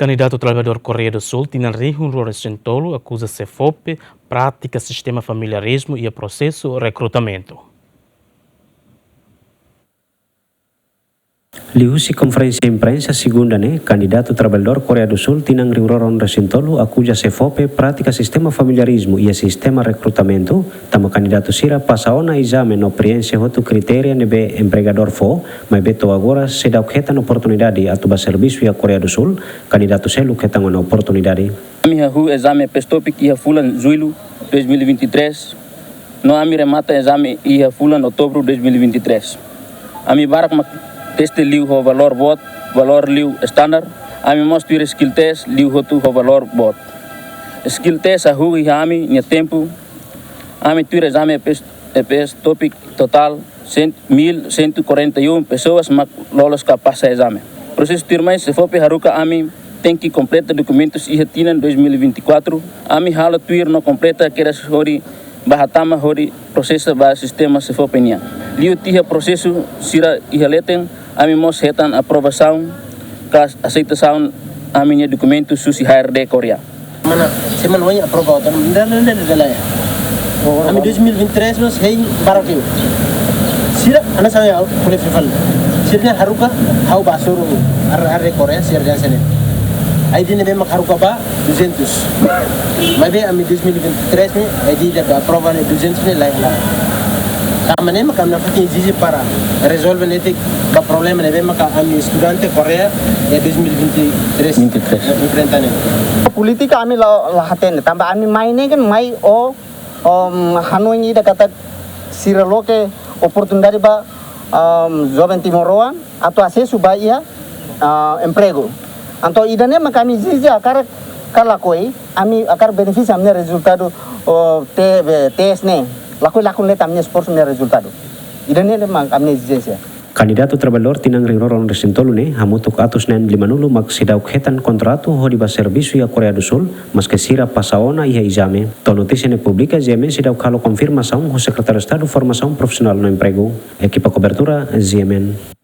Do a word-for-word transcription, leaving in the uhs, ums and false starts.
Kandidatu traballadór Koreia do Sul tinan rihun rua resin tolu akuza SEFOPE prátika sistema familiarizmu iha prosesu rekrutamentu. Liuhusi konferénsia imprensa segunda ne'e, kandidatu traballadór Koreia do Sul tinan rihun rua resin tolu akuza SEFOPE prátika sistema familiarizmu iha sistema rekrutamentu, tanba kandidatu sira pasa ona ezame no prienxe hotu kritéria ne'ebé empregadór fó, maibé to'o agora seidauk hetan oportunidade atu bá servisu iha Koreia do Sul. Kandidatu seluk hetan ona oportunidade. Ami hahú ezame EPS TOPIK iha fulan Jullu dois mil e vinte e três, no ami remata ezame iha fulan Outubru dois mil e vinte e três. Ami barak mak teste liu ho valór boot, valór liu standar, ami mós tuir skill test liu hotu ho valór boot. Skill test hahú iha ami-nia tempu, ami tuir ezame EPS, EPS TOPIK totál cem, mil cento e quarenta e um pessoas mak lolos ka pasa ezame. Prosesu tuirmai SEFOPE haruka ami tenke kompleta dokumentus iha tinan dois mil e vinte e quatro, ami halo tuir no kompleta kedas hodi bá hatama hodi prosesa ba sistema SEFOPE nian. Liu tiha prosesu sira iha leten, ami mós hetan aprovasaun ka aseitasaun ami-nia dokumentus husi H R D Koreia. Mana, semana oin aprova hotu, nda, nda, nda, nda, nda, ya. Ami dois mil e vinte e três mós hein barak liu. Sira, hanesan ha'u, ko'alia fali. Sira-nia haruka, ha'u bá hasoru, ar, ar rekorre, sira-nia sene. Aí dina bem mak haruka bá, duzentos. Maibé ami dois mil e vinte e três ne'e, aí dina aprova ne'e duzentos ne'e, lae, lae. Tanba ne'e mak ami nafatin ezije para rezolve netik ba problema ne'ebé maka ami estudante Koreia iha dois mil e vinte e três, vinte e três, eh, enfrenta ne'e. Polítika ami la, la hatene, tanba ami mai ne'e kan mai ho, um, hanoin ida katak sira loke oportunidade ba, um, joven timoroan atu asesu ba iha, ah, empregu. Entaun ida-ne'e mak ami ezije hakarak ka lakohi, ami hakarak benefisia ami-nia rezultadu, oh, te-, be-, teste ne'e. Lakohi lakon leten ami-nia esforsu nia rezultadu. Ida-ne'e mak ami-nia ezijénsia. Kandidatu traballadór tinan rihun rua resin tolu ne'e, hamutuk atus neen limanulu mak seidauk hetan kontratu hodi bá servisu iha Koreia do Sul, maske sira pasa ona iha ezame. To'o notísia ne'e publika, GMN seidauk halo konfirmasaun ho Sekretáriu Estadu Formasaun Profisionál no Empregu. Ekipa kobertura, GMN.